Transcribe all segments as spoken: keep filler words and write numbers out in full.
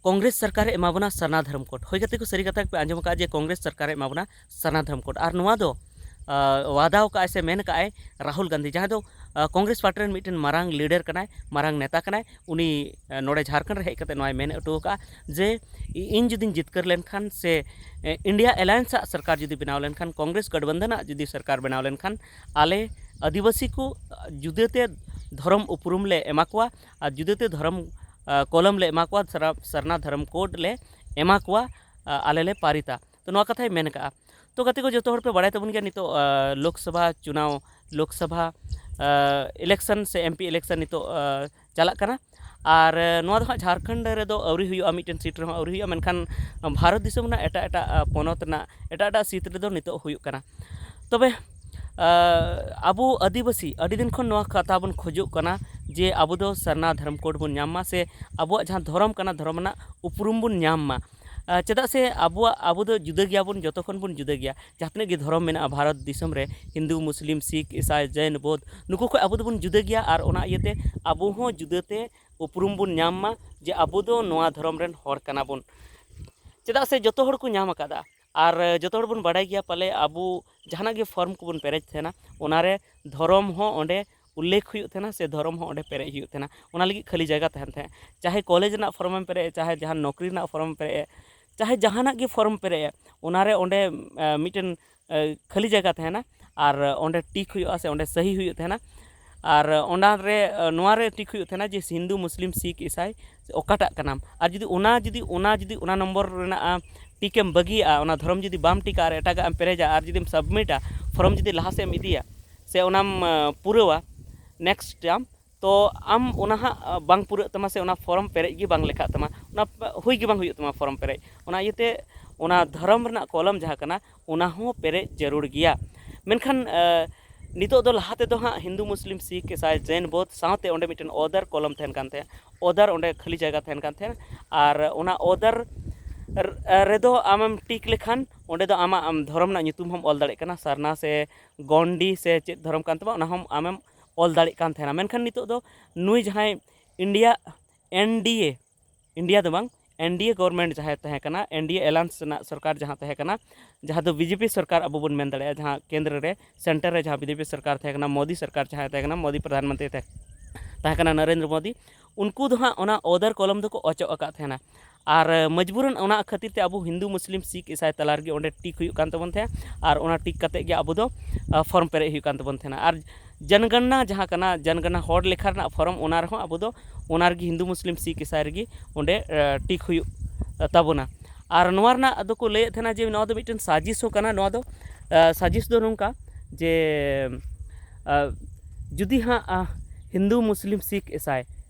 ᱠᱚᱝᱜᱨᱮᱥ ᱥᱚᱨᱠᱟᱨᱮ ᱮᱢᱟ ᱵᱚᱱᱟ ᱥᱟᱨᱱᱟ ᱫᱷᱚᱨᱚᱢ ᱠᱳᱰ᱾ ᱦᱳᱭ ᱜᱟᱛᱮ ᱠᱚ, ᱥᱟᱹᱨᱤ ᱠᱟᱛᱷᱟ ᱜᱮᱯᱮ ᱟᱸᱡᱚᱢ ᱟᱠᱟᱫᱼᱟ ᱡᱮ ᱠᱚᱝᱜᱨᱮᱥ ᱥᱚᱨᱠᱟᱨᱮ ᱮᱢᱟ ᱵᱚᱱᱟ ᱥᱟᱨᱱᱟ ᱫᱷᱚᱨᱚᱢ ᱠᱳᱰ᱾ ᱟᱨ ᱱᱚᱣᱟ ᱫᱚ ᱟᱸ, ᱣᱟᱫᱟᱣ ᱠᱟᱜᱼᱟᱭ ᱥᱮ ᱢᱮᱱ ᱠᱟᱜᱼᱟᱭ ᱨᱟᱦᱩᱞ ᱜᱟᱱᱫᱷᱤ, ᱡᱟᱦᱟᱸᱭ ᱫᱚ ᱟᱸ, ᱠᱚᱝᱜᱨᱮᱥ ᱯᱟᱨᱴᱤ ᱨᱮᱱ ᱢᱤᱫᱴᱮᱱ ᱢᱟᱨᱟᱝ ᱞᱤᱰᱟᱨ ᱠᱟᱱᱟᱭ, ᱢᱟᱨᱟᱝ ᱱᱮᱛᱟ ᱠᱟᱱᱟᱭ᱾ ᱩᱱᱤ ᱟᱸ, ᱱᱚᱰᱮ ᱡᱷᱟᱲᱠᱷᱚᱸᱰ ᱨᱮ ᱦᱮᱡ ᱠᱟᱛᱮ ᱱᱚᱣᱟᱭ ᱢᱮᱱ ᱦᱚᱴᱚ ᱟᱠᱟᱫᱼᱟ ᱡᱮ ᱤᱧ ᱡᱩᱫᱤᱧ ᱡᱤᱛᱠᱟᱹᱨ ᱞᱮᱱᱠᱷᱟᱱ ᱥᱮ ᱟᱸ, ᱤᱱᱰᱤᱭᱟ ᱮᱞᱟᱭᱮᱱᱥ ᱟᱜ ᱥᱚᱨᱠᱟᱨ ᱡᱩᱫᱤ ᱵᱮᱱᱟᱣ ᱞᱮᱱᱠᱷᱟᱱ, ᱠᱚᱝᱜᱨᱮᱥ ᱜᱚᱴᱵᱚᱱᱫᱷᱚᱱ ᱟᱜ ᱡᱩᱫᱤ ᱥᱚᱨᱠᱟᱨ ᱵᱮᱱᱟᱣ ᱞᱮᱱᱠᱷᱟᱱ, ᱟᱞᱮ ᱟᱹᱫᱤᱵᱟᱹᱥᱤ ᱠᱚ ᱡᱩᱫᱟᱹᱛᱮ ᱫᱷᱚᱨᱚᱢ ᱩᱯᱨᱩᱢ ᱞᱮ ᱮᱢᱟ ᱠᱚᱣᱟ ᱟᱨ ᱡᱩᱫᱟᱹᱛᱮ ᱫᱷᱚᱨᱚᱢ ᱟᱸ, ᱠᱚᱞᱚᱢ ᱞᱮ ᱮᱢᱟ ᱠᱚᱣᱟ, ᱥᱟᱨᱟ-, ᱥᱟᱨᱱᱟ ᱫᱷᱚᱨᱚᱢ ᱠᱳᱰ ᱞᱮ ᱮᱢᱟ ᱠᱚᱣᱟ, ᱟᱸ, ᱟᱞᱮ ᱞᱮ ᱯᱟᱨᱤᱛᱟ᱾ ᱛᱚ ᱱᱚᱣᱟ ᱠᱟᱛᱷᱟᱭ ᱢᱮᱱ ᱠᱟᱜᱼᱟ᱾ ᱛᱚ ᱜᱟᱛᱮ ᱠᱚ, ᱡᱚᱛᱚ ᱦᱚᱲ ᱯᱮ ᱵᱟᱲᱟᱭ ᱛᱟᱵᱚᱱ ᱜᱮᱭᱟ ᱱᱤᱛᱚᱜ, ᱟᱸ, ᱞᱳᱠᱥᱚᱵᱷᱟ ᱪᱩᱱᱟᱣ, ᱞᱳᱠᱥᱚᱵᱷᱟ, ᱟᱸ, ᱤᱞᱮᱠᱥᱚᱱ ᱥᱮ ᱮᱢ ᱯᱤ ᱤᱞᱮᱠᱥᱚᱱ ᱱᱤᱛᱚᱜ, ᱟᱸ, ᱪᱟᱞᱟᱜ ᱠᱟᱱᱟ᱾ ᱟᱨ, ᱟᱸ, ᱱᱚᱣᱟ ᱫᱚ ᱦᱟᱸᱜ ᱡᱷᱟᱲᱠᱷᱚᱸᱰ ᱨᱮᱫᱚ ᱟᱹᱣᱨᱤ ᱦᱩᱭᱩᱜᱼᱟ, ᱢᱤᱫᱴᱮᱱ ᱥᱤᱴ ᱨᱮᱦᱚᱸ ᱟᱹᱣᱨᱤ ᱦᱩᱭᱩᱜᱼᱟ, ᱢᱮᱱᱠᱷᱟᱱ ᱵᱷᱟᱨᱚᱛ ᱫᱤᱥᱚᱢ ᱨᱮᱱᱟᱜ ᱮᱴᱟᱜ ᱮᱴᱟᱜ, ᱟᱸ, ᱯᱚᱱᱚᱛ ᱨᱮᱱᱟᱜ ᱮᱴᱟᱜ ᱮᱴᱟᱜ ᱥᱤᱴ ᱨᱮᱫᱚ ᱱᱤᱛᱚᱜ ᱦᱩᱭᱩᱜ ᱠᱟᱱᱟ᱾ ᱛᱚᱵᱮ, ᱟᱸ, ᱟᱵᱚ ᱟᱹᱫᱤᱵᱟᱹᱥᱤ ᱟᱹᱰᱤ ᱫᱤᱱ ᱠᱷᱚᱱ ᱱᱚᱣᱟ ᱠᱟᱛᱷᱟ ᱵᱚᱱ ᱠᱷᱚᱡᱚᱜ ᱠᱟᱱᱟ ᱡᱮ ᱟᱵᱚ ᱫᱚ ᱥᱟᱨᱱᱟ ᱫᱷᱚᱨᱚᱢ ᱠᱳᱰ ᱵᱚᱱ ᱧᱟᱢ ᱢᱟ ᱥᱮ ᱟᱵᱚᱣᱟᱜ ᱡᱟᱦᱟᱸ ᱫᱷᱚᱨᱚᱢ ᱠᱟᱱᱟ, ᱫᱷᱚᱨᱚᱢ ᱨᱮᱱᱟᱜ ᱩᱯᱨᱩᱢ ᱵᱚᱱ ᱧᱟᱢ ᱢᱟ᱾ ᱟᱸ, ᱪᱮᱫᱟᱜ ᱥᱮ ᱟᱵᱚᱣᱟᱜ, ᱟᱵᱚ ᱫᱚ ᱡᱩᱫᱟᱹ ᱜᱮᱭᱟᱵᱚᱱ, ᱡᱚᱛᱚ ᱠᱷᱚᱱ ᱵᱚᱱ ᱡᱩᱫᱟᱹ ᱜᱮᱭᱟ᱾ ᱡᱟᱦᱟᱸ ᱛᱤᱱᱟᱹᱜ ᱜᱮ ᱫᱷᱚᱨᱚᱢ ᱢᱮᱱᱟᱜᱼᱟ ᱵᱷᱟᱨᱚᱛ ᱫᱤᱥᱚᱢ ᱨᱮ, ᱦᱤᱱᱫᱩ, ᱢᱩᱥᱞᱤᱢ, ᱥᱤᱠᱷ, ᱤᱥᱟᱭ, ᱡᱮᱱ, ᱵᱳᱫᱷ, ᱱᱩᱠᱩ ᱠᱷᱚᱱ ᱟᱵᱚ ᱫᱚᱵᱚᱱ ᱡᱩᱫᱟᱹ ᱜᱮᱭᱟ᱾ ᱟᱨ ᱚᱱᱟ ᱤᱭᱟᱹᱛᱮ ᱟᱵᱚ ᱦᱚᱸ ᱡᱩᱫᱟᱹᱛᱮ ᱩᱯᱨᱩᱢ ᱵᱚᱱ ᱧᱟᱢ ᱢᱟ ᱡᱮ ᱟᱵᱚ ᱫᱚ ᱱᱚᱣᱟ ᱫᱷᱚᱨᱚᱢ ᱨᱮᱱ ᱦᱚᱲ ᱠᱟᱱᱟ ᱵᱚᱱ᱾ ᱪᱮᱫᱟᱜ ᱥᱮ ᱡᱚᱛᱚ ᱦᱚᱲ ᱠᱚ ᱧᱟᱢ ᱟᱠᱟᱫᱟ᱾ ᱟᱨ ᱡᱚᱛᱚ ᱦᱚᱲ ᱵᱚᱱ ᱵᱟᱲᱟᱭ ᱜᱮᱭᱟ ᱯᱟᱞᱮ, ᱟᱵᱚ ᱡᱟᱦᱟᱱᱟᱜ ᱜᱮ ᱯᱷᱚᱨᱢ ᱠᱚᱵᱚᱱ ᱯᱮᱨᱮᱡ ᱛᱟᱦᱮᱱᱟ, ᱚᱱᱟᱨᱮ ᱫᱷᱚᱨᱚᱢ ᱦᱚᱸ ᱚᱸᱰᱮ ᱩᱞᱞᱮᱠᱷ ᱦᱩᱭᱩᱜ ᱛᱟᱦᱮᱱᱟ ᱥᱮ ᱫᱷᱚᱨᱚᱢ ᱦᱚᱸ ᱚᱸᱰᱮ ᱯᱮᱨᱮᱡ ᱦᱩᱭᱩᱜ ᱛᱟᱦᱮᱱᱟ᱾ ᱚᱱᱟ ᱞᱟᱹᱜᱤᱫ ᱠᱷᱟᱹᱞᱤ ᱡᱟᱭᱜᱟ ᱛᱟᱦᱮᱱ ᱛᱟᱦᱮᱸᱫ᱾ ᱪᱟᱦᱮ ᱠᱚᱞᱮᱡᱽ ᱨᱮᱱᱟᱜ ᱯᱷᱚᱨᱢ ᱮᱢ ᱯᱮᱨᱮᱡ, ᱪᱟᱦᱮ ᱡᱟᱦᱟᱱ ᱱᱚᱠᱨᱤ ᱨᱮᱱᱟᱜ ᱯᱷᱚᱨᱢ ᱮᱢ ᱯᱮᱨᱮᱡ, ᱪᱟᱦᱮ ᱡᱟᱦᱟᱱᱟᱜ ᱜᱮ ᱯᱷᱚᱨᱢ ᱯᱮᱨᱮᱡ, ᱚᱱᱟᱨᱮ ᱚᱸᱰᱮ, ᱟᱸ, ᱢᱤᱫᱴᱮᱱ, ᱟᱸ, ᱠᱷᱟᱹᱞᱤ ᱡᱟᱭᱜᱟ ᱛᱟᱦᱮᱱᱟ᱾ ᱟᱨ ᱚᱸᱰᱮ ᱴᱤᱠ ᱦᱩᱭᱩᱜᱼᱟ ᱥᱮ ᱚᱸᱰᱮ ᱥᱟᱹᱦᱤ ᱦᱩᱭᱩᱜ ᱛᱟᱦᱮᱱᱟ᱾ ᱟᱨ ᱚᱱᱟ ᱨᱮ, ᱟᱸ, ᱱᱚᱣᱟ ᱨᱮ ᱴᱤᱠ ᱦᱩᱭᱩᱜ ᱛᱟᱦᱮᱱᱟ ᱡᱮ ᱦᱤᱱᱫᱩ, ᱢᱩᱥᱞᱤᱢ, ᱥᱤᱠᱷ, ᱤᱥᱟᱭ ᱚᱠᱟᱴᱟᱜ ᱠᱟᱱᱟᱢ᱾ ᱟᱨ ᱡᱩᱫᱤ ᱚᱱᱟ, ᱡᱩᱫᱤ ᱚᱱᱟ, ᱡᱩᱫᱤ ᱚᱱᱟ ᱱᱚᱢᱵᱚᱨ ᱨᱮᱱᱟᱜ, ᱟᱸ, ᱴᱤᱠ ᱮᱢ ᱵᱟᱹᱜᱤᱭᱟᱜᱼᱟ, ᱚᱱᱟ ᱫᱷᱚᱨᱚᱢ ᱡᱩᱫᱤ ᱵᱟᱢ ᱴᱤᱠᱟ ᱟᱨ ᱮᱴᱟᱜᱟᱜ ᱮᱢ ᱯᱮᱨᱮᱡᱟ ᱟᱨ ᱡᱩᱫᱤᱢ ᱥᱟᱵᱢᱤᱴᱟ, ᱯᱷᱚᱨᱚᱢ ᱡᱩᱫᱤ ᱞᱟᱦᱟ ᱥᱮᱫ ᱮᱢ ᱤᱫᱤᱭᱟ ᱥᱮ ᱚᱱᱟᱢ, ᱟᱸ, ᱯᱩᱨᱟᱹᱣᱟ ᱱᱮᱠᱥᱴ ᱴᱟᱨᱢ, ᱛᱚ ᱟᱢ ᱚᱱᱟ ᱦᱟᱸᱜ, ᱟᱸ, ᱵᱟᱝ ᱯᱩᱨᱟᱹᱜ ᱛᱟᱢᱟ ᱥᱮ ᱚᱱᱟ ᱯᱷᱚᱨᱚᱢ ᱯᱮᱨᱮᱡ ᱜᱮ ᱵᱟᱝ ᱞᱮᱠᱷᱟᱜ ᱛᱟᱢᱟ, ᱚᱱᱟ ᱯ-, ᱦᱩᱭ ᱜᱮ ᱵᱟᱝ ᱦᱩᱭᱩᱜ ᱛᱟᱢᱟ ᱯᱷᱚᱨᱚᱢ ᱯᱮᱨᱮᱡ᱾ ᱚᱱᱟ ᱤᱭᱟᱹᱛᱮ ᱚᱱᱟ ᱫᱷᱚᱨᱚᱢ ᱨᱮᱱᱟᱜ ᱠᱚᱞᱚᱢ ᱡᱟᱦᱟᱸ ᱠᱟᱱᱟ, ᱚᱱᱟ ᱦᱚᱸ ᱯᱮᱨᱮᱡ ᱡᱟᱹᱨᱩᱲ ᱜᱮᱭᱟ᱾ ᱢᱮᱱᱠᱷᱟᱱ, ᱟᱸ, ᱱᱤᱛᱚᱜ ᱫᱚ, ᱞᱟᱦᱟ ᱛᱮᱫᱚ ᱦᱟᱸᱜ ᱦᱤᱱᱫᱩ, ᱢᱩᱥᱞᱤᱢ, ᱥᱤᱠᱷ, ᱤᱥᱟᱭ, ᱡᱮᱱ, ᱵᱳᱫᱷ ᱥᱟᱶᱛᱮ ᱚᱸᱰᱮ ᱢᱤᱫᱴᱮᱱ ᱚᱫᱟᱨ ᱠᱚᱞᱚᱢ ᱛᱟᱦᱮᱱ ᱠᱟᱱ ᱛᱟᱦᱮᱸᱫ᱾ ᱚᱫᱟᱨ ᱚᱸᱰᱮ ᱠᱷᱟᱹᱞᱤ ᱡᱟᱭᱜᱟ ᱛᱟᱦᱮᱱ ᱠᱟᱱ ᱛᱟᱦᱮᱸᱫ᱾ ᱟᱨ ᱚᱱᱟ ᱚᱫᱟᱨ ᱨ-, ᱨᱮᱫᱚ ᱟᱢᱮᱢ ᱴᱤᱠ ᱞᱮᱠᱷᱟᱱ ᱚᱸᱰᱮ ᱫᱚ ᱟᱢᱟᱜ, ᱟᱢ ᱫᱷᱚᱨᱚᱢ ᱨᱮᱱᱟᱜ ᱧᱩᱛᱩᱢ ᱦᱚᱸᱢ ᱚᱞ ᱫᱟᱲᱮᱭᱟᱜ ᱠᱟᱱᱟ, ᱥᱟᱨᱱᱟ ᱥᱮ ᱜᱚᱱᱰᱤ ᱥᱮ ᱪᱮᱫ ᱫᱷᱚᱨᱚᱢ ᱠᱟᱱ ᱛᱟᱢᱟ, ᱚᱱᱟ ᱦᱚᱸᱢ ᱟᱢᱮᱢ ᱚᱞ ᱫᱟᱲᱮᱭᱟᱜ ᱠᱟᱱ ᱛᱟᱦᱮᱱᱟ᱾ ᱢᱮᱱᱠᱷᱟᱱ ᱱᱤᱛᱚᱜ ᱫᱚ ᱱᱩᱭ ᱡᱟᱦᱟᱸᱭ ᱤᱱᱰᱤᱭᱟ, ᱮᱱ ᱰᱤ ᱮ, ᱤᱱᱰᱤᱭᱟ ᱫᱚ ᱵᱟᱝ, ᱮᱱ ᱰᱤ ᱮ ᱜᱚᱵᱷᱚᱨᱱᱢᱮᱱᱴ ᱡᱟᱦᱟᱸ ᱛᱟᱦᱮᱸ ᱠᱟᱱᱟ, ᱮᱱ ᱰᱤ ᱮ ᱮᱞᱟᱭᱮᱱᱥ ᱨᱮᱱᱟᱜ ᱥᱚᱨᱠᱟᱨ ᱡᱟᱦᱟᱸ ᱛᱟᱦᱮᱸ ᱠᱟᱱᱟ, ᱡᱟᱦᱟᱸ ᱫᱚ ᱵᱤ ᱡᱮ ᱯᱤ ᱥᱚᱨᱠᱟᱨ ᱟᱵᱚ ᱵᱚᱱ ᱢᱮᱱ ᱫᱟᱲᱮᱭᱟᱜᱼᱟ, ᱡᱟᱦᱟᱸ ᱠᱮᱱᱫᱨᱚ ᱨᱮ, ᱥᱮᱱᱴᱟᱨ ᱨᱮ ᱡᱟᱦᱟᱸ ᱵᱤ ᱡᱮ ᱯᱤ ᱥᱚᱨᱠᱟᱨ ᱛᱟᱦᱮᱸ ᱠᱟᱱᱟ, ᱢᱳᱫᱤ ᱥᱚᱨᱠᱟᱨ ᱡᱟᱦᱟᱸ ᱛᱟᱦᱮᱸ ᱠᱟᱱᱟ, ᱢᱳᱫᱤ ᱯᱨᱚᱫᱷᱟᱱ ᱢᱚᱱᱛᱨᱤ ᱛᱟᱦᱮᱸ, ᱛᱟᱦᱮᱸ ᱠᱟᱱᱟ ᱱᱚᱨᱮᱱᱫᱨᱚ ᱢᱳᱫᱤ, ᱩᱱᱠᱩ ᱫᱚ ᱦᱟᱸᱜ ᱚᱱᱟ ᱚᱫᱟᱨ ᱠᱚᱞᱚᱢ ᱫᱚᱠᱚ ᱚᱪᱚᱜ ᱟᱠᱟᱫ ᱛᱟᱦᱮᱱᱟ᱾ ᱟᱨ, ᱮ, ᱢᱚᱡᱽᱵᱩᱨᱟᱱ ᱚᱱᱟ ᱠᱷᱟᱹᱛᱤᱨ ᱛᱮ ᱟᱵᱚ ᱦᱤᱱᱫᱩ, ᱢᱩᱥᱞᱤᱢ, ᱥᱤᱠᱷ, ᱤᱥᱟᱭ ᱛᱟᱞᱟ ᱨᱮᱜᱮ ᱚᱸᱰᱮ ᱴᱤᱠ ᱦᱩᱭᱩᱜ ᱠᱟᱱ ᱛᱟᱵᱚᱱ ᱛᱟᱦᱮᱸᱫ ᱟᱨ ᱚᱱᱟ ᱴᱤᱠ ᱠᱟᱛᱮᱫ ᱜᱮ ᱟᱵᱚ ᱫᱚ, ᱟ, ᱯᱷᱚᱨᱢ ᱯᱮᱨᱮᱡ ᱦᱩᱭᱩᱜ ᱠᱟᱱ ᱛᱟᱵᱚᱱ ᱛᱟᱦᱮᱱᱟ᱾ ᱟᱨ ᱡᱚᱱᱜᱚᱱᱱᱟ ᱡᱟᱦᱟᱸ ᱠᱟᱱᱟ, ᱡᱚᱱᱜᱚᱱᱱᱟ ᱦᱚᱲ ᱞᱮᱠᱷᱟ ᱨᱮᱱᱟᱜ ᱯᱷᱚᱨᱢ, ᱚᱱᱟ ᱨᱮᱦᱚᱸ ᱟᱵᱚ ᱫᱚ ᱚᱱᱟ ᱨᱮᱜᱮ ᱦᱤᱱᱫᱩ, ᱢᱩᱥᱞᱤᱢ, ᱥᱤᱠᱷ, ᱤᱥᱟᱭ ᱨᱮᱜᱮ ᱚᱸᱰᱮ, ᱮ, ᱴᱤᱠ ᱦᱩᱭᱩᱜ ᱛᱟᱵᱚᱱᱟ᱾ ᱟᱨ ᱱᱚᱣᱟ ᱨᱮᱱᱟᱜ ᱫᱚᱠᱚ ᱞᱟᱹᱭᱮᱫ ᱛᱟᱦᱮᱱᱟ ᱡᱮ ᱱᱚᱣᱟ ᱫᱚ ᱢᱤᱫᱴᱮᱱ ᱥᱟᱡᱤᱥ ᱦᱚᱸ ᱠᱟᱱᱟ᱾ ᱱᱚᱣᱟ ᱫᱚ, ᱮ, ᱥᱟᱡᱤᱥ ᱫᱚ ᱱᱚᱝᱠᱟ ᱡᱮ, ᱮ, ᱡᱩᱫᱤ ᱦᱟᱸᱜ, ᱟ, ᱦᱤᱱᱫᱩ, ᱢᱩᱥᱞᱤᱢ, ᱥᱤᱠᱷ, ᱤᱥᱟᱭ,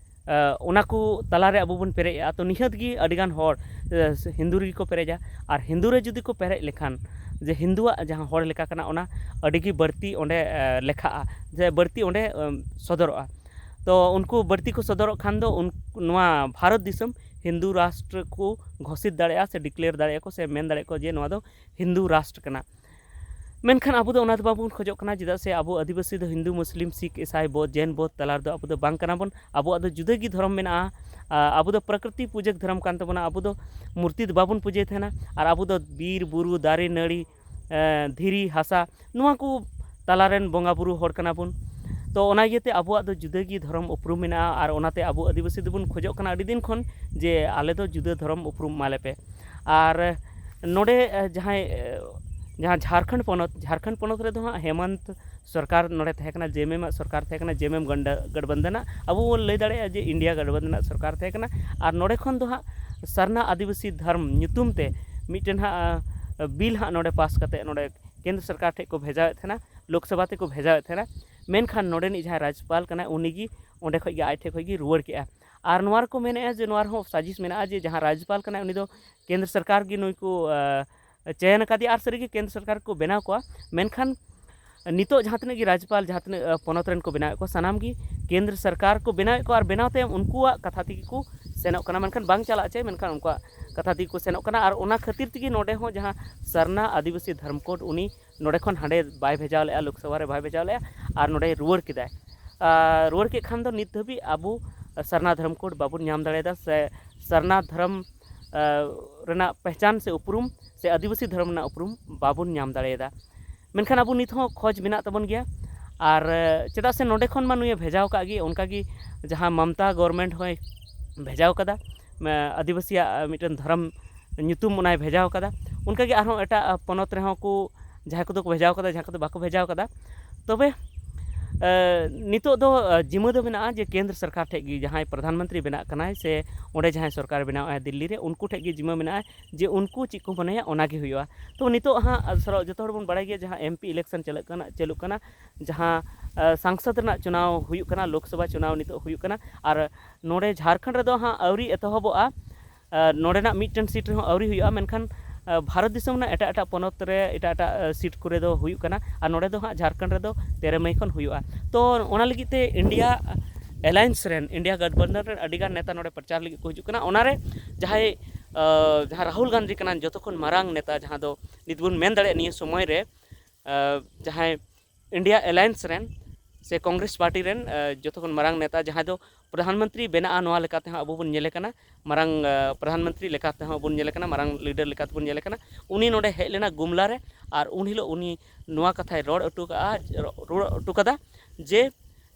ᱮ, ᱚᱱᱟ ᱠᱚ ᱛᱟᱞᱟᱨᱮ ᱟᱵᱚ ᱵᱚᱱ ᱯᱮᱨᱮᱡᱼᱟ, ᱛᱚ ᱱᱤᱦᱟᱹᱛ ᱜᱮ ᱟᱹᱰᱤᱜᱟᱱ ᱦᱚᱲ, ᱮ, ᱦᱤᱱᱫᱩ ᱨᱮᱜᱮ ᱠᱚ ᱯᱮᱨᱮᱡᱟ᱾ ᱟᱨ ᱦᱤᱱᱫᱩ ᱨᱮ ᱡᱩᱫᱤ ᱠᱚ ᱯᱮᱨᱮᱡ ᱞᱮᱠᱷᱟᱱ, ᱡᱮ ᱦᱤᱱᱫᱩᱣᱟᱜ ᱡᱟᱦᱟᱸ ᱦᱚᱲ ᱞᱮᱠᱟ ᱠᱟᱱᱟ, ᱚᱱᱟ ᱟᱹᱰᱤᱜᱮ ᱵᱟᱹᱲᱛᱤ ᱚᱸᱰᱮ, ᱮ, ᱞᱮᱠᱷᱟᱜᱼᱟ, ᱡᱮ ᱵᱟᱹᱲᱛᱤ ᱚᱸᱰᱮ, ᱮᱢ, ᱥᱚᱫᱚᱨᱚᱜᱼᱟ᱾ ᱛᱚ ᱩᱱᱠᱩ ᱵᱟᱹᱲᱛᱤ ᱠᱚ ᱥᱚᱫᱚᱨᱚᱜ ᱠᱷᱟᱱ ᱫᱚ ᱩᱱ-, ᱱᱚᱣᱟ ᱵᱷᱟᱨᱚᱛ ᱫᱤᱥᱚᱢ ᱦᱤᱱᱫᱩ ᱨᱟᱥᱴᱨ ᱠᱚ ᱜᱷᱳᱥᱤᱛ ᱫᱟᱲᱮᱭᱟᱜᱼᱟ ᱥᱮ ᱰᱤᱠᱞᱮᱭᱟᱨ ᱫᱟᱲᱮᱭᱟᱜᱼᱟ ᱠᱚ ᱥᱮ ᱢᱮᱱ ᱫᱟᱲᱮᱭᱟᱜᱼᱟ ᱠᱚ ᱡᱮ ᱱᱚᱣᱟ ᱫᱚ ᱦᱤᱱᱫᱩ ᱨᱟᱥᱴᱨ ᱠᱟᱱᱟ᱾ ᱢᱮᱱᱠᱷᱟᱱ ᱟᱵᱚ ᱫᱚ ᱚᱱᱟ ᱫᱚ ᱵᱟᱵᱚᱱ ᱠᱷᱚᱡᱚᱜ ᱠᱟᱱᱟ, ᱪᱮᱫᱟᱜ ᱥᱮ ᱟᱵᱚ ᱟᱹᱫᱤᱵᱟᱹᱥᱤ ᱫᱚ ᱦᱤᱱᱫᱩ, ᱢᱩᱥᱞᱤᱢ, ᱥᱤᱠᱷ, ᱤᱥᱟᱭ, ᱵᱳᱫᱷ, ᱡᱮᱱ, ᱵᱳᱫᱷ ᱛᱟᱞᱟ ᱨᱮᱫᱚ ᱟᱵᱚ ᱫᱚ ᱵᱟᱝ ᱠᱟᱱᱟ ᱵᱚᱱ᱾ ᱟᱵᱚᱣᱟᱜ ᱫᱚ ᱡᱩᱫᱟᱹ ᱜᱮ ᱫᱷᱚᱨᱚᱢ ᱢᱮᱱᱟᱜᱼᱟ᱾ ᱟ, ᱟᱵᱚ ᱫᱚ ᱯᱨᱚᱠᱨᱤᱛᱤ ᱯᱩᱡᱟᱹᱠ ᱫᱷᱚᱨᱚᱢ ᱠᱟᱱ ᱛᱟᱵᱚᱱᱟ᱾ ᱟᱵᱚ ᱫᱚ ᱢᱩᱨᱛᱤ ᱫᱚ ᱵᱟᱵᱚᱱ ᱯᱩᱡᱟᱹᱭ ᱛᱟᱦᱮᱱᱟ᱾ ᱟᱨ ᱟᱵᱚ ᱫᱚ ᱵᱤᱨ, ᱵᱩᱨᱩ, ᱫᱟᱨᱮ, ᱱᱟᱹᱲᱤ, ᱮ, ᱫᱷᱤᱨᱤ, ᱦᱟᱥᱟ, ᱱᱚᱣᱟ ᱠᱚ ᱛᱟᱞᱟᱨᱮᱱ ᱵᱚᱸᱜᱟ ᱵᱩᱨᱩ ᱦᱚᱲ ᱠᱟᱱᱟ ᱵᱚᱱ᱾ ᱛᱚ ᱚᱱᱟ ᱤᱭᱟᱹᱛᱮ ᱟᱵᱚᱣᱟᱜ ᱫᱚ ᱡᱩᱫᱟᱹ ᱜᱮ ᱫᱷᱚᱨᱚᱢ ᱩᱯᱨᱩᱢ ᱢᱮᱱᱟᱜᱼᱟ᱾ ᱟᱨ ᱚᱱᱟᱛᱮ ᱟᱵᱚ ᱟᱹᱫᱤᱵᱟᱹᱥᱤ ᱫᱚᱵᱚᱱ ᱠᱷᱚᱡᱚᱜ ᱠᱟᱱᱟ ᱟᱹᱰᱤ ᱫᱤᱱ ᱠᱷᱚᱱ ᱡᱮ ᱟᱞᱮ ᱫᱚ ᱡᱩᱫᱟᱹ ᱫᱷᱚᱨᱚᱢ ᱩᱯᱨᱩᱢ ᱮᱢᱟ ᱞᱮᱯᱮ᱾ ᱟᱨ ᱱᱚᱰᱮ, ᱮ, ᱡᱟᱦᱟᱸᱭ, ᱮ, ᱡᱟᱦᱟᱸ ᱡᱷᱟᱲᱠᱷᱚᱸᱰ ᱯᱚᱱᱚᱛ, ᱡᱷᱟᱨᱠᱷᱚᱸᱰ ᱯᱚᱱᱚᱛ ᱨᱮᱫᱚ ᱦᱟᱸᱜ ᱦᱮᱢᱚᱱᱛ ᱥᱚᱨᱠᱟᱨ ᱱᱚᱰᱮ ᱛᱟᱦᱮᱸ ᱠᱟᱱᱟ, ᱡᱮ ᱮᱢ ᱮᱢ ᱟᱜ ᱥᱚᱨᱠᱟᱨ ᱛᱟᱦᱮᱸ ᱠᱟᱱᱟ, ᱡᱮ ᱮᱢ ᱮᱢ ᱜᱚᱱᱰᱟ-, ᱜᱟᱴᱵᱟᱱᱫᱷᱟᱱᱟᱜ, ᱟᱵᱚ ᱵᱚᱱ ᱞᱟᱹᱭ ᱫᱟᱲᱮᱭᱟᱜᱼᱟ ᱡᱮ ᱤᱱᱰᱤᱭᱟ ᱜᱟᱴᱵᱟᱱᱫᱷᱟᱱᱟᱜ ᱥᱚᱨᱠᱟᱨ ᱛᱟᱦᱮᱸ ᱠᱟᱱᱟ᱾ ᱟᱨ ᱱᱚᱰᱮ ᱠᱷᱚᱱ ᱫᱚ ᱦᱟᱸᱜ ᱥᱟᱨᱱᱟ ᱟᱹᱫᱤᱵᱟᱹᱥᱤ ᱫᱷᱚᱨᱢ ᱧᱩᱛᱩᱢ ᱛᱮ ᱢᱤᱫᱴᱮᱱ ᱦᱟᱸᱜ, ᱮ, ᱵᱤᱞ ᱦᱟᱸᱜ ᱱᱚᱰᱮ ᱯᱟᱥ ᱠᱟᱛᱮ ᱱᱚᱰᱮ ᱠᱮᱱᱫᱨᱚ ᱥᱚᱨᱠᱟᱨ ᱴᱷᱮᱱ ᱠᱚ ᱵᱷᱮᱡᱟᱣᱮᱫ ᱛᱟᱦᱮᱱᱟ, ᱞᱳᱠᱥᱚᱵᱷᱟ ᱛᱮᱠᱚ ᱵᱷᱮᱡᱟᱣᱮᱫ ᱛᱟᱦᱮᱱᱟ᱾ ᱢᱮᱱᱠᱷᱟᱱ ᱱᱚᱰᱮᱱᱤᱡ ᱡᱟᱦᱟᱸᱭ ᱨᱟᱡᱽᱯᱟᱞ ᱠᱟᱱᱟᱭ, ᱩᱱᱤᱜᱮ ᱚᱸᱰᱮ ᱠᱷᱚᱡ ᱜᱮ ᱟᱡ ᱴᱷᱮᱡ ᱠᱷᱚᱡ ᱜᱮ ᱨᱩᱣᱟᱹᱲ ᱠᱮᱜᱼᱟ᱾ ᱟᱨ ᱱᱚᱣᱟ ᱨᱮᱠᱚ ᱢᱮᱱᱮᱫᱼᱟ ᱡᱮ ᱱᱚᱣᱟ ᱨᱮᱦᱚᱸ ᱥᱟᱡᱤᱥ ᱢᱮᱱᱟᱜᱼᱟ ᱡᱮ ᱡᱟᱦᱟᱸ ᱨᱟᱡᱽᱯᱟᱞ ᱠᱟᱱᱟᱭ, ᱩᱱᱤ ᱫᱚ ᱠᱮᱱᱫᱨᱚ ᱥᱚᱨᱠᱟᱨ ᱜᱮ ᱱᱩᱭ ᱠᱚ, ᱟ, ᱪᱚᱭᱚᱱ ᱟᱠᱟᱫᱮᱭᱟ ᱟᱨ ᱥᱟᱹᱨᱤᱜᱮ ᱠᱮᱱᱫᱨᱚ ᱥᱚᱨᱠᱟᱨ ᱠᱚ ᱵᱮᱱᱟᱣ ᱠᱚᱣᱟ᱾ ᱢᱮᱱᱠᱷᱟᱱ ᱱᱤᱛᱚᱜ ᱡᱟᱦᱟᱸ ᱛᱤᱱᱟᱹᱜ ᱜᱮ ᱨᱟᱡᱽᱯᱟᱞ, ᱡᱟᱦᱟᱸ ᱛᱤᱱᱟᱹᱜ, ᱟ, ᱯᱚᱱᱚᱛ ᱨᱮᱱ ᱠᱚ ᱵᱮᱱᱟᱣᱮᱫ ᱠᱚᱣᱟ, ᱥᱟᱱᱟᱢ ᱜᱮ ᱠᱮᱱᱫᱨᱚ ᱥᱚᱨᱠᱟᱨ ᱠᱚ ᱵᱮᱱᱟᱣᱮᱫ ᱠᱚᱣᱟ ᱟᱨ ᱵᱮᱱᱟᱣ ᱛᱟᱭᱚᱢ ᱩᱱᱠᱩᱣᱟᱜ ᱠᱟᱛᱷᱟ ᱛᱮᱜᱮ ᱠᱚ ᱥᱮᱱᱚᱜ ᱠᱟᱱᱟ᱾ ᱢᱮᱱᱠᱷᱟᱱ ᱵᱟᱝ ᱪᱟᱞᱟᱜ ᱪᱟᱭ, ᱢᱮᱱᱠᱷᱟᱱ ᱩᱱᱠᱩᱣᱟᱜ ᱠᱟᱛᱷᱟ ᱛᱮᱜᱮ ᱠᱚ ᱥᱮᱱᱚᱜ ᱠᱟᱱᱟ᱾ ᱟᱨ ᱚᱱᱟ ᱠᱷᱟᱹᱛᱤᱨ ᱛᱮᱜᱮ ᱱᱚᱰᱮ ᱦᱚᱸ ᱡᱟᱦᱟᱸ ᱥᱟᱨᱱᱟ ᱟᱹᱫᱤᱵᱟᱹᱥᱤ ᱫᱷᱚᱨᱢ ᱠᱳᱰ, ᱩᱱᱤ ᱱᱚᱰᱮ ᱠᱷᱚᱱ ᱦᱟᱸᱰᱮ ᱵᱟᱭ ᱵᱷᱮᱡᱟᱣ ᱞᱮᱜᱼᱟ, ᱞᱳᱠᱥᱚᱵᱷᱟ ᱨᱮ ᱵᱟᱭ ᱵᱷᱮᱡᱟᱣ ᱞᱮᱜᱼᱟ, ᱟᱨ ᱱᱚᱰᱮ ᱨᱩᱣᱟᱹᱲ ᱠᱮᱫᱟᱭ᱾ ᱟᱨ ᱨᱩᱣᱟᱹᱲ ᱠᱮᱫ ᱠᱷᱟᱱ ᱫᱚ ᱱᱤᱛ ᱫᱷᱟᱹᱵᱤᱡ ᱟᱵᱚ ᱥᱟᱨᱱᱟ ᱫᱷᱚᱨᱚᱢ ᱠᱳᱰ ᱵᱟᱵᱚᱱ ᱧᱟᱢ ᱫᱟᱲᱮᱭᱟᱫᱟ, ᱥᱮ ᱥᱟᱨᱱᱟ ᱫᱷᱚᱨᱚᱢ ᱨᱮᱱᱟᱜ ᱯᱮᱦᱪᱟᱱ ᱥᱮ ᱩᱯᱨᱩᱢ ᱥᱮ ᱟᱹᱫᱤᱵᱟᱹᱥᱤ ᱫᱷᱚᱨᱚᱢ ᱨᱮᱱᱟᱜ ᱩᱯᱨᱩᱢ ᱵᱟᱵᱚᱱ ᱧᱟᱢ ᱫᱟᱲᱮᱭᱟᱫᱟ᱾ ᱢᱮᱱᱠᱷᱟᱱ ᱟᱵᱚ ᱱᱤᱛ ᱦᱚᱸ ᱠᱷᱚᱡᱽ ᱢᱮᱱᱟᱜ ᱛᱟᱵᱚᱱ ᱜᱮᱭᱟ᱾ ᱟᱨ ᱪᱮᱫᱟᱜ ᱥᱮ ᱱᱚᱰᱮ ᱠᱷᱚᱱ ᱢᱟ ᱱᱩᱭᱮ ᱵᱷᱮᱡᱟᱣ ᱟᱠᱟᱫ ᱜᱮ, ᱚᱱᱠᱟᱜᱮ ᱡᱟᱦᱟᱸ ᱢᱚᱢᱛᱟ ᱜᱚᱵᱷᱚᱨᱱᱢᱮᱱᱴ ᱦᱚᱸᱭ ᱵᱷᱮᱡᱟᱣ ᱠᱟᱫᱟ, ᱟᱹᱫᱤᱵᱟᱹᱥᱤᱭᱟᱜ ᱢᱤᱫᱴᱮᱱ ᱫᱷᱚᱨᱚᱢ ᱧᱩᱛᱩᱢ ᱚᱱᱟᱭ ᱵᱷᱮᱡᱟᱣ ᱠᱟᱫᱟ, ᱚᱱᱠᱟᱜᱮ ᱟᱨᱦᱚᱸ ᱮᱴᱟᱜ ᱯᱚᱱᱚᱛ ᱨᱮᱦᱚᱸ ᱠᱚ, ᱡᱟᱦᱟᱸᱭ ᱠᱚᱫᱚ ᱠᱚ ᱵᱷᱮᱡᱟᱣ ᱠᱟᱫᱟ, ᱡᱟᱦᱟᱸᱭ ᱠᱚᱫᱚ ᱵᱟᱠᱚ ᱵᱷᱮᱡᱟᱣ ᱠᱟᱫᱟ᱾ ᱛᱚᱵᱮ ᱱᱤᱛᱚᱜ ᱫᱚ ᱡᱤᱢᱟᱹ ᱫᱚ ᱢᱮᱱᱟᱜᱼᱟ ᱡᱮ ᱠᱮᱱᱫᱨᱚ ᱥᱚᱨᱠᱟᱨ ᱴᱷᱮᱡ ᱜᱮ, ᱡᱟᱦᱟᱸᱭ ᱯᱨᱚᱫᱷᱟᱱ ᱢᱚᱱᱛᱨᱤ ᱵᱮᱱᱟᱜ ᱠᱟᱱᱟᱭ ᱥᱮ ᱚᱸᱰᱮ ᱡᱟᱦᱟᱸᱭ ᱥᱚᱨᱠᱟᱨ ᱵᱮᱱᱟᱣ ᱟᱭ ᱫᱤᱞᱞᱤ ᱨᱮ, ᱩᱱᱠᱩ ᱴᱷᱮᱡ ᱜᱮ ᱡᱤᱢᱟᱹ ᱢᱮᱱᱟᱜᱼᱟ ᱡᱮ ᱩᱱᱠᱩ ᱪᱮᱫ ᱠᱚ ᱢᱚᱱᱮᱭᱟ ᱚᱱᱟ ᱜᱮ ᱦᱩᱭᱩᱜᱼᱟ᱾ ᱛᱚ ᱱᱤᱛᱚᱜ ᱦᱟᱸᱜ ᱥᱟᱨᱟ-, ᱡᱚᱛᱚ ᱦᱚᱲ ᱵᱚᱱ ᱵᱟᱲᱟᱭ ᱜᱮᱭᱟ ᱡᱟᱦᱟᱸ ᱮᱢ ᱯᱤ ᱤᱞᱮᱠᱥᱚᱱ ᱪᱟᱞᱟᱜ ᱠᱟᱱᱟ, ᱪᱟᱹᱞᱩᱜ ᱠᱟᱱᱟ, ᱡᱟᱦᱟᱸ ᱥᱟᱝᱥᱚᱫᱽ ᱨᱮᱱᱟᱜ ᱪᱩᱱᱟᱣ ᱦᱩᱭᱩᱜ ᱠᱟᱱᱟ, ᱞᱳᱠᱥᱚᱵᱷᱟ ᱪᱩᱱᱟᱣ ᱱᱤᱛᱚᱜ ᱦᱩᱭᱩᱜ ᱠᱟᱱᱟ᱾ ᱟᱨ ᱱᱚᱰᱮ ᱡᱷᱟᱲᱠᱷᱚᱸᱰ ᱨᱮᱫᱚ ᱦᱟᱸᱜ ᱟᱹᱣᱨᱤ ᱮᱛᱚᱦᱚᱵᱚᱜᱼᱟ᱾ ᱱᱚᱰᱮᱱᱟᱜ ᱢᱤᱫᱴᱮᱱ ᱥᱤᱴ ᱨᱮᱦᱚᱸ ᱟᱹᱣᱨᱤ ᱦᱩᱭᱩᱜᱼᱟ, ᱢᱮᱱᱠᱷᱟᱱ ᱵᱷᱟᱨᱚᱛ ᱫᱤᱥᱚᱢ ᱨᱮᱱᱟᱜ ᱮᱴᱟᱜ ᱮᱴᱟᱜ ᱯᱚᱱᱚᱛ ᱨᱮ ᱮᱴᱟᱜ ᱮᱴᱟᱜ ᱥᱤᱴ ᱠᱚᱨᱮ ᱫᱚ ᱦᱩᱭᱩᱜ ᱠᱟᱱᱟ᱾ ᱟᱨ ᱱᱚᱰᱮ ᱫᱚ ᱦᱟᱸᱜ ᱡᱷᱟᱲᱠᱷᱚᱸᱰ ᱨᱮᱫᱚ ᱛᱮᱨᱚ ᱢᱟᱹᱭ ᱠᱷᱚᱱ ᱦᱩᱭᱩᱜᱼᱟ᱾ ᱛᱚ ᱚᱱᱟ ᱞᱟᱹᱜᱤᱫ ᱛᱮ ᱤᱱᱰᱤᱭᱟ ᱮᱞᱟᱭᱮᱱᱥ ᱨᱮᱱ, ᱤᱱᱰᱤᱭᱟ ᱜᱟᱴᱵᱚᱱᱫᱷᱚᱱ ᱨᱮᱱ ᱟᱹᱰᱤᱜᱟᱱ ᱱᱮᱛᱟ ᱱᱚᱰᱮ ᱯᱨᱚᱪᱟᱨ ᱞᱟᱹᱜᱤᱫ ᱠᱚ ᱦᱤᱡᱩᱜ ᱠᱟᱱᱟ᱾ ᱚᱱᱟᱨᱮ ᱡᱟᱦᱟᱸᱭ ᱡᱟᱦᱟᱸ ᱨᱟᱦᱩᱞ ᱜᱟᱱᱫᱷᱤ ᱠᱟᱱᱟ ᱡᱚᱛᱚ ᱠᱷᱚᱱ ᱢᱟᱨᱟᱝ ᱱᱮᱛᱟ, ᱡᱟᱦᱟᱸ ᱫᱚ ᱱᱤᱛ ᱵᱚᱱ ᱢᱮᱱ ᱫᱟᱲᱮᱭᱟᱜᱼᱟ ᱱᱤᱭᱟᱹ ᱥᱚᱢᱚᱭ ᱨᱮ ᱡᱟᱦᱟᱸᱭ ᱤᱱᱰᱤᱭᱟ ᱮᱞᱟᱭᱮᱱᱥ ᱨᱮᱱ ᱥᱮ ᱠᱚᱝᱜᱨᱮᱥ ᱯᱟᱨᱴᱤ ᱨᱮᱱ ᱡᱚᱛᱚ ᱠᱷᱚᱱ ᱢᱟᱨᱟᱝ ᱱᱮᱛᱟ, ᱡᱟᱦᱟᱸᱭ ᱫᱚ ᱯᱨᱚᱫᱷᱟᱱ ᱢᱚᱱᱛᱨᱤ ᱵᱮᱱᱟᱜᱼᱟ, ᱱᱚᱣᱟ ᱞᱮᱠᱟᱛᱮ ᱦᱚᱸ ᱟᱵᱚ ᱵᱚᱱ ᱧᱮᱞᱮ ᱠᱟᱱᱟ, ᱢᱟᱨᱟᱝ ᱯᱨᱚᱫᱷᱟᱱ ᱢᱚᱱᱛᱨᱤ ᱞᱮᱠᱟᱛᱮ ᱦᱚᱸ ᱵᱚᱱ ᱧᱮᱞᱮ ᱠᱟᱱᱟ, ᱢᱟᱨᱟᱝ ᱞᱤᱰᱟᱨ ᱞᱮᱠᱟᱛᱮ ᱵᱚᱱ ᱧᱮᱞᱮ ᱠᱟᱱᱟ᱾ ᱩᱱᱤ ᱱᱚᱰᱮ ᱦᱮᱡ ᱞᱮᱱᱟ ᱜᱩᱢᱞᱟ ᱨᱮ, ᱟᱨ ᱩᱱ ᱦᱤᱞᱳᱜ ᱩᱱᱤ ᱱᱚᱣᱟ ᱠᱟᱛᱷᱟᱭ ᱨᱚᱲ ᱦᱚᱴᱚ ᱠᱟᱜᱼᱟ, ᱨᱚᱲ ᱦᱚᱴᱚ ᱠᱟᱫᱟ ᱡᱮ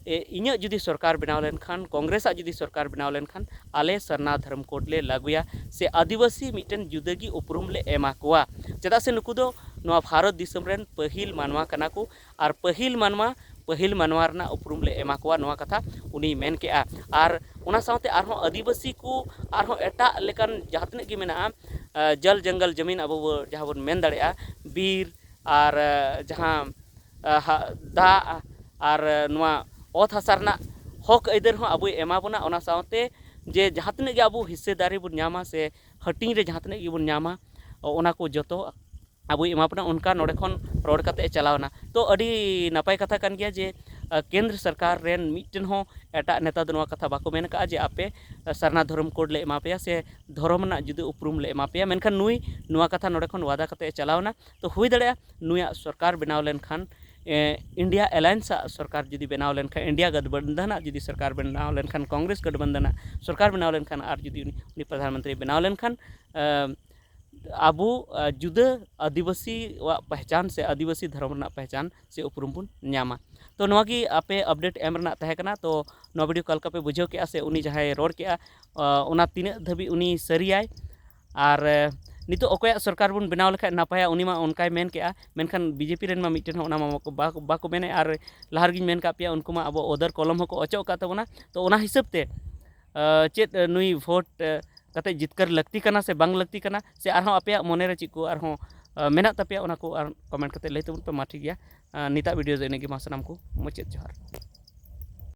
ᱤᱧᱟᱹᱜ ᱡᱩᱫᱤ ᱥᱚᱨᱠᱟᱨ ᱵᱮᱱᱟᱣ ᱞᱮᱱᱠᱷᱟᱱ, ᱠᱚᱝᱜᱨᱮᱥᱟᱜ ᱡᱩᱫᱤ ᱥᱚᱨᱠᱟᱨ ᱵᱮᱱᱟᱣ ᱞᱮᱱᱠᱷᱟᱱ, ᱟᱞᱮ ᱥᱟᱨᱱᱟ ᱫᱷᱚᱨᱚᱢ ᱠᱳᱰ ᱞᱮ ᱞᱟᱹᱜᱩᱭᱟ ᱥᱮ ᱟᱹᱫᱤᱵᱟᱹᱥᱤ ᱢᱤᱫᱴᱮᱱ ᱡᱩᱫᱟᱹ ᱜᱮ ᱩᱯᱨᱩᱢ ᱞᱮ ᱮᱢᱟ ᱠᱚᱣᱟ᱾ ᱪᱮᱫᱟᱜ ᱥᱮ ᱱᱩᱠᱩ ᱫᱚ ᱱᱚᱣᱟ ᱵᱷᱟᱨᱚᱛ ᱫᱤᱥᱚᱢ ᱨᱮᱱ ᱯᱟᱹᱦᱤᱞ ᱢᱟᱱᱣᱟ ᱠᱟᱱᱟ ᱠᱚ, ᱟᱨ ᱯᱟᱹᱦᱤᱞ ᱢᱟᱱᱣᱟ, ᱯᱟᱹᱦᱤᱞ ᱢᱟᱱᱣᱟ ᱨᱮᱱᱟᱜ ᱩᱯᱨᱩᱢ ᱞᱮ ᱮᱢᱟ ᱠᱚᱣᱟ, ᱱᱚᱣᱟ ᱠᱟᱛᱷᱟ ᱩᱱᱤᱭ ᱢᱮᱱ ᱠᱮᱜᱼᱟ᱾ ᱟᱨ ᱚᱱᱟ ᱥᱟᱶᱛᱮ ᱟᱨᱦᱚᱸ ᱟᱹᱫᱤᱵᱟᱹᱥᱤ ᱠᱚ ᱟᱨᱦᱚᱸ ᱮᱴᱟᱜ ᱞᱮᱠᱟᱱ ᱡᱟᱦᱟᱸ ᱛᱤᱱᱟᱹᱜ ᱜᱮ ᱢᱮᱱᱟᱜᱼᱟ, ᱡᱚᱞ ᱡᱚᱝᱜᱚᱞ ᱡᱟᱢᱤᱱ ᱟᱵᱚ ᱵᱚ, ᱡᱟᱦᱟᱸ ᱵᱚᱱ ᱢᱮᱱ ᱫᱟᱲᱮᱭᱟᱜᱼᱟ, ᱵᱤᱨ ᱟᱨ ᱡᱟᱦᱟᱸ ᱫᱟᱜ ᱟᱨ ᱱᱚᱣᱟ ᱚᱛ ᱦᱟᱥᱟ ᱨᱮᱱᱟᱜ ᱦᱚᱠ ᱟᱹᱭᱫᱟᱹᱨ ᱦᱚᱸ ᱟᱵᱚᱭ ᱮᱢᱟ ᱵᱚᱱᱟ᱾ ᱚᱱᱟ ᱥᱟᱶᱛᱮ ᱡᱮ ᱡᱟᱦᱟᱸ ᱛᱤᱱᱟᱹᱜ ᱜᱮ ᱟᱵᱚ ᱦᱤᱥᱥᱟᱹᱫᱟᱨᱤ ᱵᱚᱱ ᱧᱟᱢᱟ ᱥᱮ ᱦᱟᱹᱴᱤᱧ ᱨᱮ ᱡᱟᱦᱟᱸ ᱛᱤᱱᱟᱹᱜ ᱜᱮᱵᱚᱱ ᱧᱟᱢᱟ, ᱚᱱᱟ ᱠᱚ ᱡᱚᱛᱚ ᱟᱵᱚᱭ ᱮᱢᱟ ᱵᱚᱱᱟ, ᱚᱱᱠᱟ ᱱᱚᱰᱮ ᱠᱷᱚᱱ ᱨᱚᱲ ᱠᱟᱛᱮ ᱮ ᱪᱟᱞᱟᱣ ᱮᱱᱟ᱾ ᱛᱚ ᱟᱹᱰᱤ ᱱᱟᱯᱟᱭ ᱠᱟᱛᱷᱟ ᱠᱟᱱ ᱜᱮᱭᱟ ᱡᱮ ᱠᱮᱱᱫᱨᱚ ᱥᱚᱨᱠᱟᱨ ᱨᱮᱱ ᱢᱤᱫᱴᱮᱱ ᱦᱚᱸ ᱮᱴᱟᱜ ᱱᱮᱛᱟ ᱫᱚ ᱱᱚᱣᱟ ᱠᱟᱛᱷᱟ ᱵᱟᱠᱚ ᱢᱮᱱ ᱟᱠᱟᱫᱼᱟ ᱡᱮ ᱟᱯᱮ ᱥᱟᱨᱱᱟ ᱫᱷᱚᱨᱚᱢ ᱠᱳᱰ ᱞᱮ ᱮᱢᱟ ᱯᱮᱭᱟ ᱥᱮ ᱫᱷᱚᱨᱚᱢ ᱨᱮᱱᱟᱜ ᱡᱩᱫᱟᱹ ᱩᱯᱨᱩᱢ ᱞᱮ ᱮᱢᱟ ᱯᱮᱭᱟ᱾ ᱢᱮᱱᱠᱷᱟᱱ ᱱᱩᱭ ᱱᱚᱣᱟ ᱠᱟᱛᱷᱟ ᱱᱚᱰᱮ ᱠᱷᱚᱱ ᱣᱟᱫᱟ ᱠᱟᱛᱮ ᱮ ᱪᱟᱞᱟᱣ ᱮᱱᱟ᱾ ᱛᱚ ᱦᱩᱭ ᱫᱟᱲᱮᱭᱟᱜᱼᱟ ᱱᱩᱭᱟᱜ ᱥᱚᱨᱠᱟᱨ ᱵᱮᱱᱟᱣ ᱞᱮᱱᱠᱷᱟᱱ ᱮ, ᱤᱱᱰᱤᱭᱟ ᱮᱞᱟᱭᱮᱱᱥ ᱟᱜ ᱥᱚᱨᱠᱟᱨ ᱡᱩᱫᱤ ᱵᱮᱱᱟᱣ ᱞᱮᱱᱠᱷᱟᱱ, ᱤᱱᱰᱤᱭᱟ ᱜᱟᱴᱵᱟᱱᱫᱷᱟᱱ ᱟᱜ ᱡᱩᱫᱤ ᱥᱚᱨᱠᱟᱨ ᱵᱮᱱᱟᱣ ᱞᱮᱱᱠᱷᱟᱱ, ᱠᱚᱝᱜᱨᱮᱥ ᱜᱟᱴᱵᱟᱱᱫᱷᱟᱱ ᱟᱜ ᱥᱚᱨᱠᱟᱨ ᱵᱮᱱᱟᱣ ᱞᱮᱱᱠᱷᱟᱱ, ᱟᱨ ᱡᱩᱫᱤ ᱩᱱᱤ, ᱩᱱᱤ ᱯᱨᱚᱫᱷᱟᱱ ᱢᱚᱱᱛᱨᱤ ᱵᱮᱱᱟᱣ ᱞᱮᱱᱠᱷᱟᱱ, ᱮ, ᱟᱵᱚ, ᱮ, ᱡᱩᱫᱟᱹ ᱟᱹᱫᱤᱵᱟᱹᱥᱤᱣᱟᱜ ᱯᱮᱦᱪᱟᱱ ᱥᱮ ᱟᱹᱫᱤᱵᱟᱹᱥᱤ ᱫᱷᱚᱨᱚᱢ ᱨᱮᱱᱟᱜ ᱯᱮᱦᱪᱟᱱ ᱥᱮ ᱩᱯᱨᱩᱢ ᱵᱚᱱ ᱧᱟᱢᱟ᱾ ᱛᱚ, ᱱᱚᱣᱟ ᱜᱮ ᱟᱯᱮ ᱟᱯᱰᱮᱴ ᱮᱢ ᱨᱮᱱᱟᱜ ᱛᱟᱦᱮᱸ ᱠᱟᱱᱟ᱾ ᱛᱚ, ᱱᱚᱣᱟ ᱵᱷᱤᱰᱤᱭᱳ ᱚᱠᱟ ᱞᱮᱠᱟ ᱯᱮ ᱵᱩᱡᱷᱟᱹᱣ ᱠᱮᱜᱼᱟ ᱥᱮ ᱩᱱᱤ ᱡᱟᱦᱟᱸᱭ ᱨᱚᱲ ᱠᱮᱜᱼᱟ, ᱚ, ᱚᱱᱟ ᱛᱤᱱᱟᱹᱜ ᱫᱷᱟᱹᱵᱤᱡ ᱩᱱᱤ ᱥᱟᱹᱨᱤᱭᱟᱭ? ᱟᱨ, ᱮ, ᱱᱤᱛᱚᱜ ᱚᱠᱚᱭᱟᱜ ᱥᱚᱨᱠᱟᱨ ᱵᱚᱱ ᱵᱮᱱᱟᱣ ᱞᱮᱠᱷᱟᱡ ᱱᱟᱯᱟᱭᱟ, ᱩᱱᱤ ᱢᱟ ᱚᱱᱠᱟᱭ ᱢᱮᱱ ᱠᱮᱜᱼᱟ, ᱢᱮᱱᱠᱷᱟᱱ ᱵᱤᱡᱮᱯᱤ ᱨᱮᱱ ᱢᱟ ᱢᱤᱫᱴᱮᱱ ᱦᱚᱸ ᱚᱱᱟ ᱢᱟ ᱵᱟᱠᱚ, ᱵᱟᱠᱚ, ᱵᱟᱠᱚ ᱢᱮᱱᱮᱫ᱾ ᱟᱨ ᱞᱟᱦᱟ ᱨᱮᱜᱮᱧ ᱢᱮᱱ ᱠᱟᱜ ᱯᱮᱭᱟ, ᱩᱱᱠᱩ ᱢᱟ ᱟᱵᱚ ᱚᱫᱟᱨ ᱠᱚᱞᱚᱢ ᱦᱚᱸᱠᱚ ᱚᱪᱚᱜ ᱟᱠᱟᱫ ᱛᱟᱵᱚᱱᱟ᱾ ᱛᱚ, ᱚᱱᱟ ᱦᱤᱥᱟᱹᱵ ᱛᱮ, ᱮ, ᱪᱮᱫ, ᱮ, ᱱᱩᱭ ᱵᱷᱳᱴ, ᱮ, ᱠᱟᱛᱮ ᱡᱤᱛᱠᱟᱹᱨ ᱞᱟᱹᱠᱛᱤ ᱠᱟᱱᱟ ᱥᱮ ᱵᱟᱝ ᱞᱟᱹᱠᱛᱤ ᱠᱟᱱᱟ, ᱥᱮ ᱟᱨᱦᱚᱸ ᱟᱯᱮᱭᱟᱜ ᱢᱚᱱᱮ ᱨᱮ ᱪᱮᱫ ᱠᱚ ᱟᱨᱦᱚᱸ, ᱮ, ᱢᱮᱱᱟᱜ ᱛᱟᱯᱮᱭᱟ, ᱚᱱᱟ ᱠᱚ ᱟᱨ ᱠᱚᱢᱮᱱᱴ ᱠᱟᱛᱮ ᱞᱟᱹᱭ ᱛᱟᱵᱚᱱ ᱯᱮ᱾ ᱢᱟ, ᱴᱷᱤᱠ ᱜᱮᱭᱟ, ᱮ, ᱱᱤᱛᱟᱜ ᱵᱷᱤᱰᱤᱭᱳ ᱫᱚ ᱤᱱᱟᱹᱜ ᱜᱮ᱾ ᱢᱟ, ᱥᱟᱱᱟᱢ ᱠᱚ ᱢᱩᱪᱟᱹᱫ ᱡᱚᱦᱟᱨ᱾